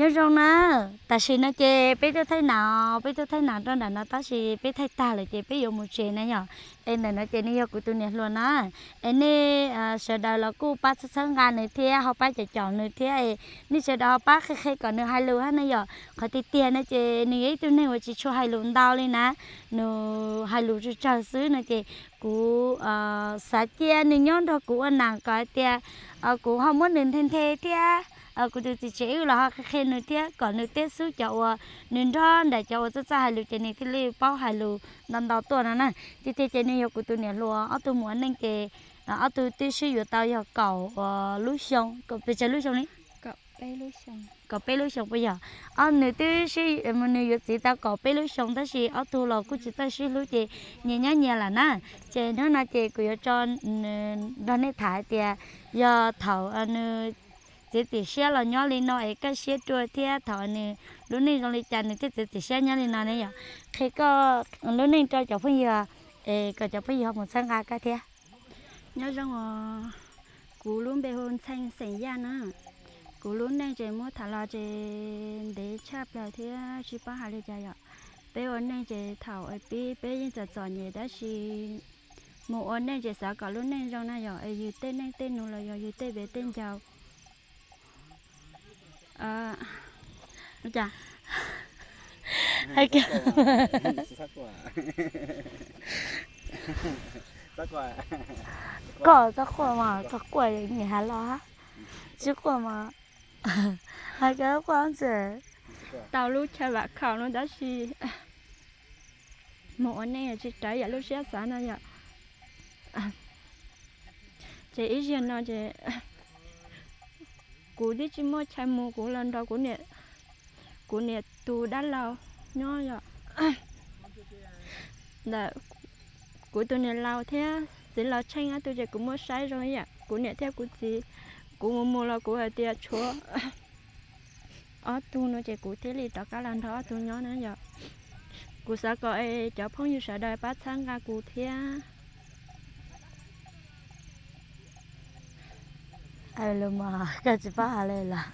Nyob zoo na, tam sim no ces peb tuaj thaij nas, peb tuaj thaij nas rau nram no tab sis peb thaij tag lawm ces peb yuav mus tsev na yom. Es ntawm no ces nws yog kuv tus niam hluas na. Es nej sawv daws los kuj pab txhawb txhawb nqa nws thiab ho pab caum caum nws thiab es nej sawv daws ho pab qhia qhia kom nws hais lus hab na yom. Qhov tiag tiag no ces nws yog ib tug neeg uas tsis tshua hais lus ntau li na, nws hais lus tsawg tsawg xwb no ces kuv xav cia nws nyob nrog kuv ua nas kom hais tias kuv ho muab nws nthe nthe thiab kuv tus txiv tsev wb los ho qhia qhia nws thiab kom nws teb xub cov uas nws nrog nraim cov uas txawj txawj hais lus ces nws thiaj li paub hais lus ntau ntau tuaj no na. Tiag tiag ces nws yog kuv tus niam hluas, ob tug mus ua neej ces ob tug twb sib yuav tau yog kaum lub xyoo, pes tsawg lub xyoo li? Kaum peb lub xyoo puas yog? Ob nws twb sib, nws yuav txiv tau kaum peb lub xyoo tab sis ob tug los kuj tsis txawj sib hlub ces nyias nyob nyias lawm na. Ces hnub no ces kuv yuav tso nrog nej tham hais tias yog thaum nws txiav txim siab los nyob li no es kaj siab rua thiab thaum nws lub neej zoo li cas nws thiaj txiav txim siab nyob li no ne yom. Qhia koj lub neej rau cov phooj ywg es kom cov phooj ywg ho mus txhawb nqa koj thiab. Nyob zoo os, kuv lub npe hu Ntxhee xeem Yaj na. Kuv lub neej ces muab tham los ces ntev tshaj plaws thiab tsis paub hais li cas yom. Peb ua neej ces thaum pib peb yeej txom txom nyem tab sis mus ua neej ces xav kom lub neej zoo na yom, es yus tej neej tej nus los yog yus tej viv tej ncaus Koj txhob quaj mas, koj quaj nim has los, tsis quaj mas, hais koj quaj ntxim. Tau lub chaw vam khaum no tab sis mus ua neej tsis raws yam lub siab xav no yom. Ces ib zaug no ces kuv twb tsis muaj chaw mus, kuv los nrog kuv niam tus dab laug nyob yom. Ntawm kuv tus niam laus thiab txiv laus Tsheej ob tug ces kuv muab saib zoo ib yam, kuv niam thiab kuv txiv, kuv mus mus los kuv hais tias tshuav ob tug no ces kuv thiaj li rov qab los nrog ob tug nyob na yom. Kuv xav kom cov phooj ywg sawv daws pab txhawb nqa kuv thiab. Lus mas koj tsis paub hais li los?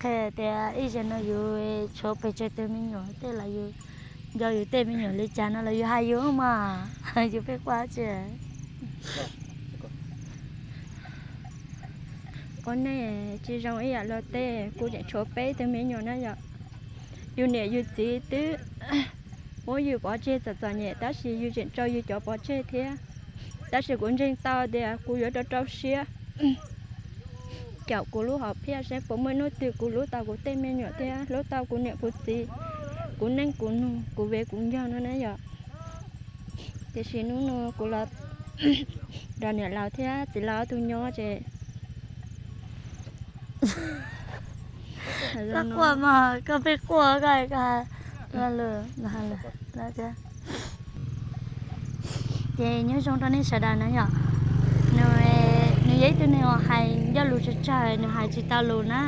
Qhia tias ib zaug no yus tshuav pes tsawg tus me nyuam tej los yus nco yus tej me nyuam li cas no los yus hais yus mas, yus pheej quaj tsi. Ua neej tsis zoo ib yam luag tej, kuv tseem tshuav peb tug me nyuam na yom. Yus niam yus txiv twb muab yus pov tseg txom txom nyem tab sis yus tseem tso yus cov pov tseg thiab. Tab sis kuv ntseeg tau tias kuv yuav rau rau siab caum kuv lub hom phiaj seb puas muaj ib hnub twg kuv hlub tau kuv tej me nyuam thiab hlub tau kuv niam kuv txiv, kuv neej kuv nug, kuv viv kuv ncaus no na yom. Tiam sis hnub no kuv los nrog niam laus thiab txiv laus ob tug nyob ces Koj quaj mas koj pheej quaj koj, ces nyob zoo rau nej sawv daws na yom. Nws yog ib tug neeg uas hais ncauj lus tsawg tsawg, nws hais tsis tau lus na.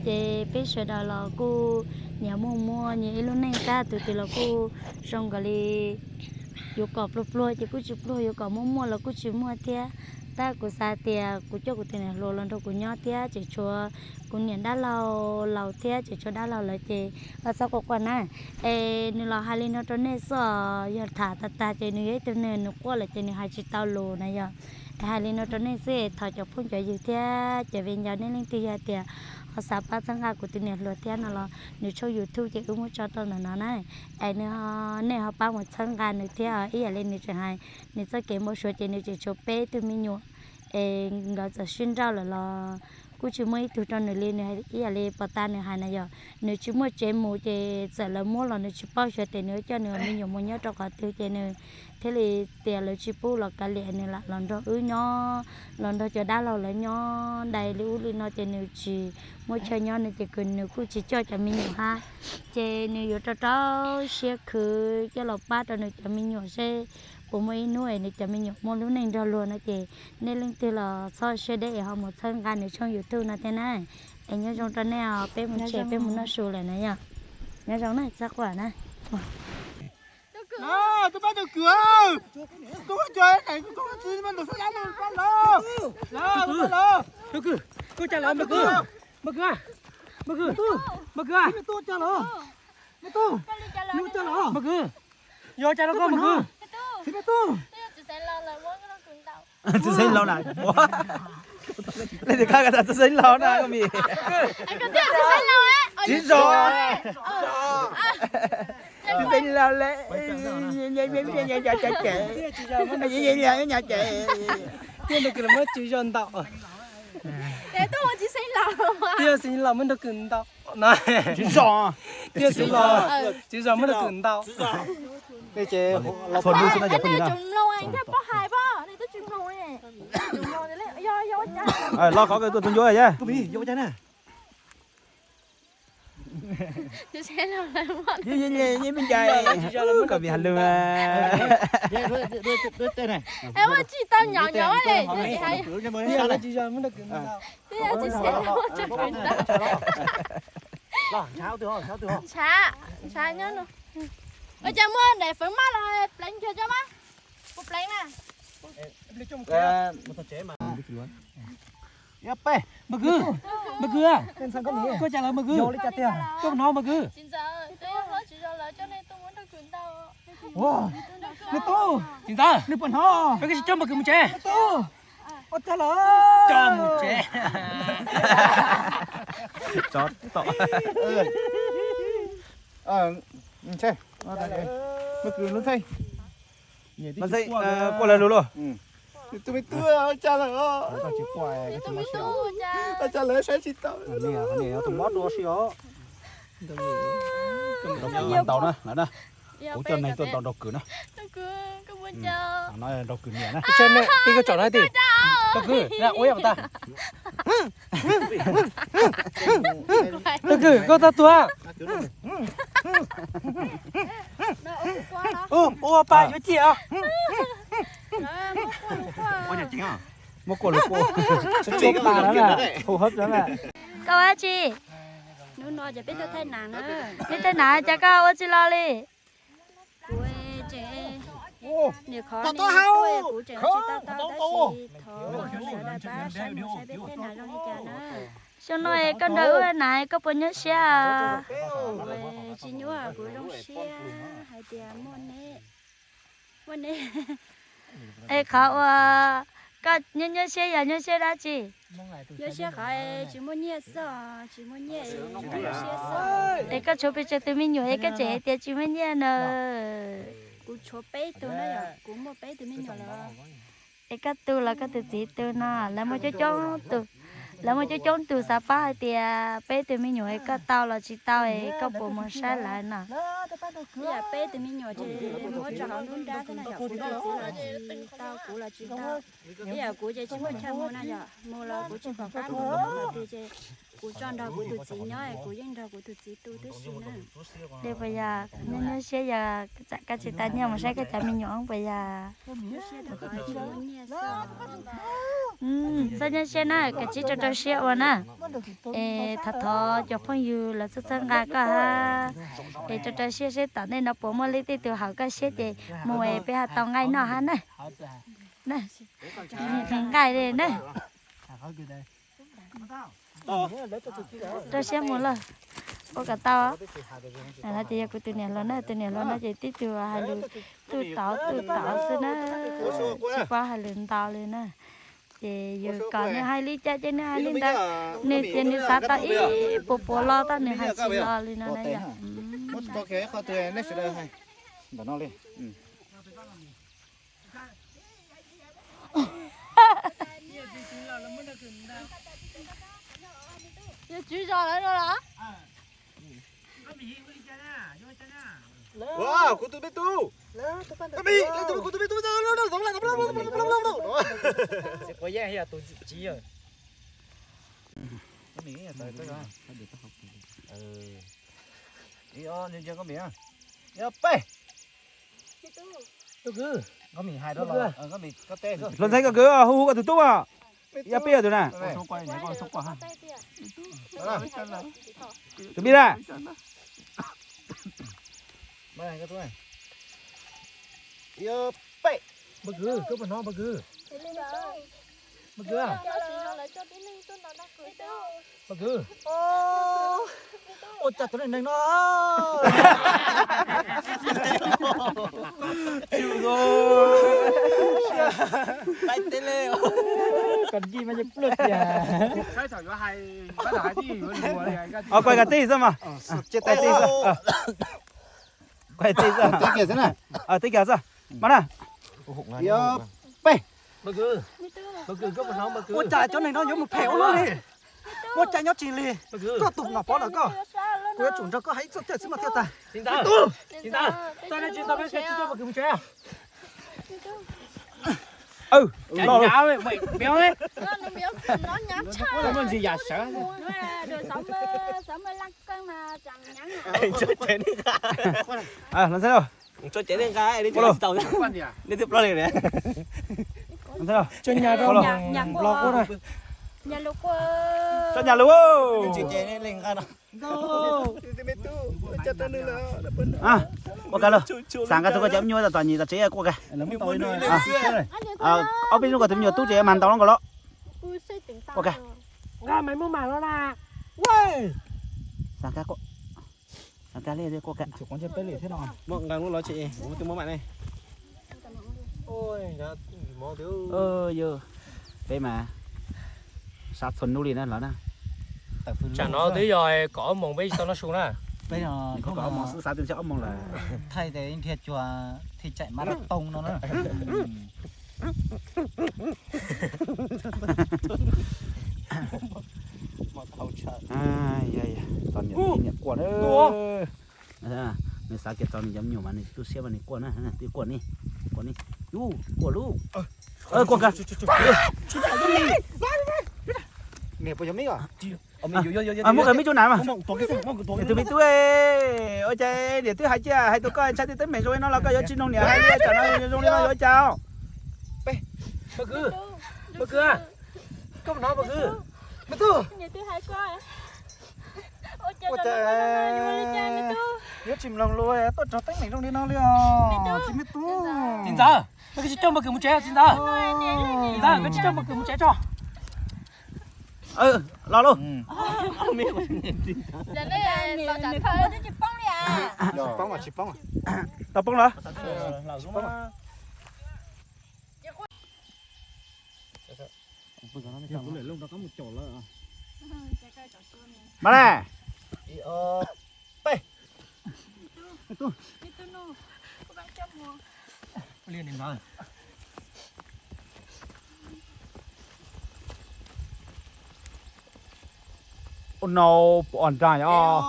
Ces peb sawv daws los kuj nyias muaj muaj nyias ib lub neej, tab tus twg los kuj zoo nkaus li yuav kom pluag pluag ces kuj tsis pluag, yuav kom muaj muaj los kuj tsis muaj thiab. Tab kuv xav tias kuv coj kuv tus niam hluas los nrog kuv nyob thiab tseem tshuav kuv niam dab laug laus thiab tseem tshuav dab laug lawm ces koj txhob quaj quaj na. Es nws los hais li no rau nej xwb os, yog tham tag tag ces nws yog ib tug neeg nws quaj lawm ces nws hais tsis tau lus na yom. Es hais li no rau nej xwb, thov cov phooj cov ywg thiab cov viv ncaus nej leej twg yog tias ho xav pab txhawb nqa kuv tus niam hluas thiab no los nws tshooj YouTube ces wb muab tso rau ntawm no na. Es nws, nej ho pab mus txhawb nqa nws thiab, ib yam li nws tseem hais nws txoj kev npau suav ces nws tseem tshuav peb tug me nyuam, es nkawd txawm sib nrauj lawm los kuj tsis muaj ib tug rau nws li, nws ib yam li pos tas nws hais na yom, nws tsis muaj tsev mus ces txawm lawv muab los nws tsis paub xyov tias nws coj nws me nyuam mus nyob rau qhov twg ces nws thiaj li tias lawv tsis pub los kav liam, nws lam los nrog wb nyob, los nrog cov dab laug lawv nyob dai li ub li no ces nws tsis muaj chaw nyob no ces nws kuj tsis coj cov me nyuam hab. Ces nws yuav rau rau siab khwv coj los pab rau nws cov me nyuam seb puas muaj ib hnub es nws cov me nyuam muaj lub neej nrog luag no ces nej leej twg los txhob siab deb es ho mus txhawb nqa nws tshooj YouTube no thiab na. Es nyob zoo rau nej os, peb mus tsev peb mus noj su lawm na yom. Nyob zoo na, txhob quaj na. Koj pab tus kwv, koj ua cas, koj ua txiv mas tus sab dab laug, koj cas los tus kwv. Npawg Kwv, Npawg Kwv, Npawg Kwv, Npawg Kwv, yog cas los koj Npawg Kwv? Txiv me tub, txiv xeeb laus na, leej twg qab tas txiv xeeb laus na koj mi. Txiv zos, txiv xeeb laus le, txiv zos muab txiv zos ntaus. Txiv zos, txiv zos muab nrog kws ntaus. Txiv zos, txiv zos muab nrog kws ntaus. Los qhov kws tuaj tus ncuav yog. Koj mi has lw. Tsis tau nyaum nyaum li. Ntshav, ntshav nyob no. Ua cas muaj daim fawv maj los pleev kiag tso mas. Kuv pleev na. Npawg Kwv, Npawg Kwv, koj cas lawm Npawg Kwv? Koj hnov Npawg Kwv? Txiv ntxawm, nws puas hnov? Koj tsis coj Npawg Kwv mus tsev. Ua cas lawm? Coj mus tsev. Tsov tom. Npawg Kwv lub ntxhais, quaj lawv lus lauj. Tus me tub, ua cas lawm? Ua cas lawm, saib tsis taus. Tus mob dua si os. Ntaus na, lawm na. Kuv coj neeg tuaj ntaus Nraug Kwv na. Nraug Kwv, koj tsom no ti. Nraug Kwv, ua ib tag. Nraug Kwv, koj tau tuag. Ua pa yuav ciaj. Muab quaj lus quaj. Koj ua dab tsi? Hnub no ces peb tuaj thaij nas na. Peb thaij nas cas koj ua tsis los li? Kuv tseem, nws qhov nws tuaj kuv tseem tsis tau tau tab sis thov sawv daws pab saib mus saib peb thaij nas zoo li cas na. Xyoo no es koj nrog wb nas koj puas nyuaj siab? Tsis nyuaj, kuv zoo siab hais tias muaj neb, muaj neb. Es qhov uas koj nyuaj nyuaj siab yog nyuaj siab dab tsi? Nyuaj siab qhov tsis muaj nyiaj xwb, tsis muaj nyiaj es nyuaj siab xwb. Es koj tshuav pes tsawg tus me nyuam es koj tseem hais tias tsis muaj nyiaj na? Kuv tshuav peb tug na yom, kuv muaj peb tus me nyuam lawm. Es koj tu los koj tus txiv tu no, lawv muaj coob coob tus, lawv muaj coob coob tus xav paub hais tias peb tus me nyuam es koj tau los tsis tau es koj puas mus saib lawv no? Ib yam peb tus me nyuam ces muab tso hauv nruab nrab thiab no yom, kuv tus txiv los tsis tau, kuv los tsis tau. Ib yam kuv ces tsis muaj chaw mus na yom, mus los kuv tsis pom qab mus, qhov twg ces kuv tso nrog kuv tus txiv nyob es kuv yeej nrog kuv tus txiv tu tib si na. Li puas yog nyuaj nyuaj siab yog koj tsis tau nyiaj mus saib koj cov me nyuam puas yog? Txhob nyuaj siab na, kav tsij rau rau siab ua na. Es thov thov cov phooj ywg los txhawb txhawb nqa koj hab. Es rau rau siab seb tom ntej no puas muaj leej twg tus haum koj siab ces mus es peb ho tau nqaij noj hab na. Nqaij li na. Rau siab mus lawm, ua kom tau. Lawv tias yog kuv tus niam hluas na, tus niam hluas no ces tib tug hais lus tuj tauv tuj tauv xwb na, tsis paub hais lus ntau li na. Ces yog kom nws hais li cas ces nws hais li ntawd, nws tias nws xav tau ib puas puas lo tab nws hais tsis lo li no na yom. Yog tswv zos lawv no los? Kuv tus me tub, kuv tus me tub, Hluas ntxhais koj kwv hu hu koj tus tub os. Yog peb yog tus na. Tus me na. Mas kwv, mas kwv, ua cas cov neeg no. Kom nci mas pluaj tiag. Kuaj kav tij xwb mas. Kuaj tij xwb. Teb kiag xwb na. Teb kiag xwb. Mas na. Peb. Ua cas cov neeg no yuav mus phem ua luaj li? Ua cas nyob tsis li? Koj tus nom pov lawm koj. Kuv yuav tsum nrog koj hais ib txoj cai xwb mas thiaj tag. Los ntxhais, nej twb plob li. Tso nyas lus. Ua kawg lawm, xav nqa txog koj cov me nyuam tom nyem tom tsev quaj kawg. Ob peb hnub koj tus me nyuam tub ces mas ntaus nkaus los. Quaj kawg. Xav nqa, xav nqa li quaj kawg. Nqa lub los tsis, kuv twb muab mam ne. Yog peb mas sab txhua hnub li na los na. Tsam no twb yog kaum ob moos peb tsis tau noj su na. Kaum ob moos xwb xav twb ntshe ob moos lawm. Thaij tes nrhiav cuag thij chaim marathon no na. Txog niam tij niam quaj na. Nws xav kiag txog nws cov me nyuam mas nws tu siab mas nws quaj na, twb quaj ni, quaj ni, quaj lub, quaj kawg. Muab kawg me tub na mas. Tus me tub, ua cas niam twb hais tias hais tus koj ntshai twb teeb meem zoo li no los koj yuav tsis mloog niam hais li, tsam no zoo li no yuav ua cas? Ua cas yuav tsis mloog lus tuaj raug teeb meem zoo li no li os txiv me tub. Txiv ntxawm, koj tsis coj npawg Kws mus tsev txiv ntxawm. Txiv ntxawm, koj tsis coj npawg Kws mus tsev tso. Los lauj. Tsis poob los? Mas ne. Ua nau pom nrag os.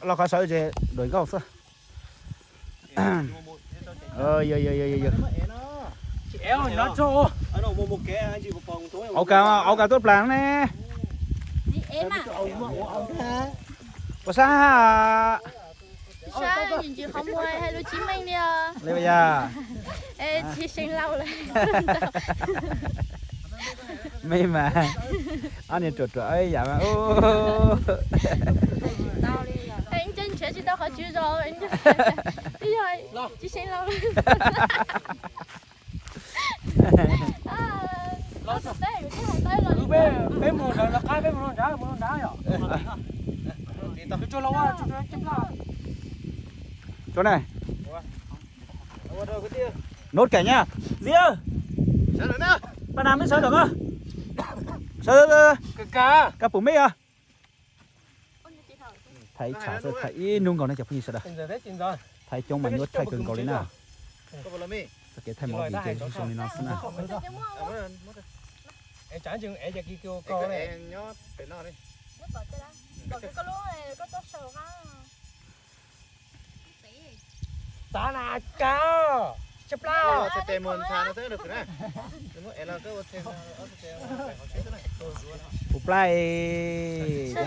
Los qhov sawv ces đuổi nkauj xwb. Hauv kas, hauv kas tuaj plas ne. Ua sab. Li yog. Me mas ob niag ruam ruam ib yam mas. Ntshe nrhiav tsis tau qhov tswv zos, twb yog tsis seev lauj. Peb mus nrad, peb mus nrad, mus nrad yom. Tsuag ne. Nốt cả nha. Diêu. Ba na mej sawv tom ko. Sawv, ka pum mej os. Thaij tsham xwb, thaij ib hnub nkaus na cov phooj ywg sawv daws. Thaij coob mas nyuaj thaij kawg nkaus li na. Txoj kev thaij movie ces zoo li no xwb na. Txav na, tsa, tsa plab. Kuv plab,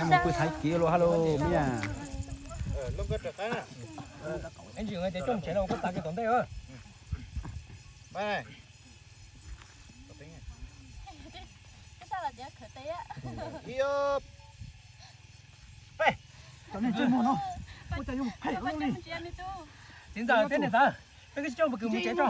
mus pw thaiv kev ua luaj hab lauj, me nyuam. Cov neeg ntsej muag no, ua cas yuav phem ua luaj li. Txiv ntxawm thiab niam ntxawm, peb kuj tsis coj mus kwv mus tsev tso.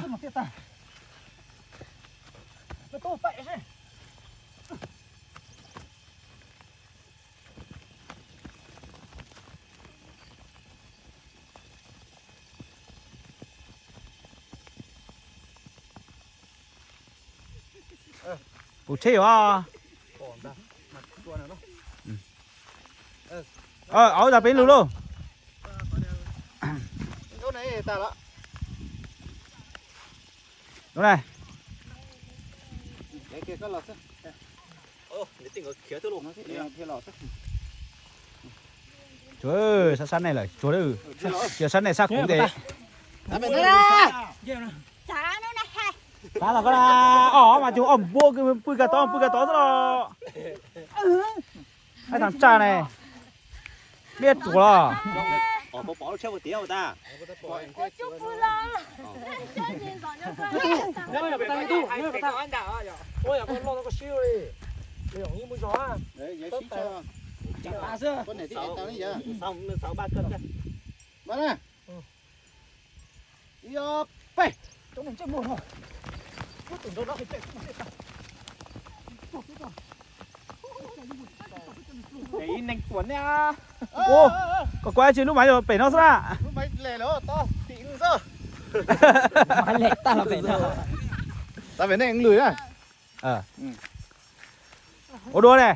Pum tsheb yuav. Auv tas peb lug lauj. Lub na. Tsuav sab sab nej lawm tsuav, cia sab nej sab kuv ntes. Tab tom ko na, ob mas cug ob npua pw kag tod pw kag tod xwb los. Ab, thav tsaj ne, liab ruam los. Ib neeg tuam ne. Ua, koj kuv tsis lub maiv pem no xwb na. Tab pem nej lwm na. Ua dua ne.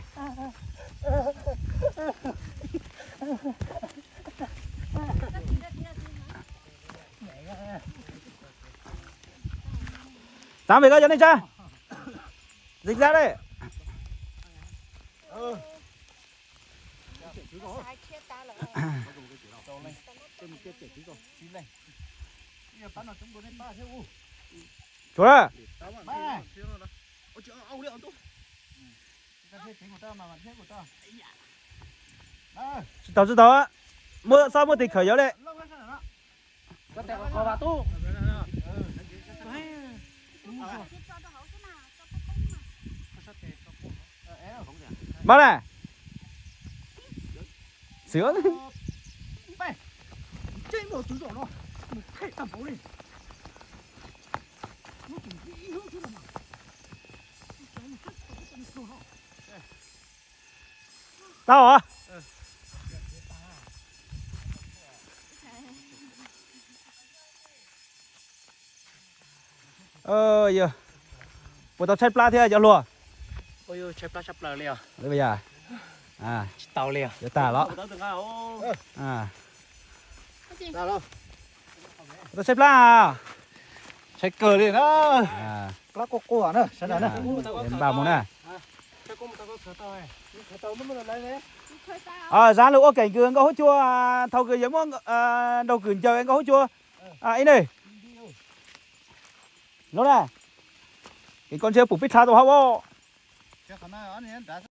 Xav pem koj cov neej tsa. Zim zab ne. Tshuav na. Tsis tau tsis tau, muab xob muab tes khawm yov le. Npab na. Xwm. Tau os. Yog puas tau tshaib plab thiab cov hluas? Tshaib plab tshaj plaws li os. Tsis tau li os. Yuav tag los. Tau tshaib plab. Tshaib kawg li na. Plab quaj quaj na. Npaj mus na. Zab lug ua keem kws nkauj hub cua, thaum kws yuav muab nraug kws ncaws nkauj hub cua. Ib ne. Lub na. Kev koj ntshe pum peb tshab tau hab as.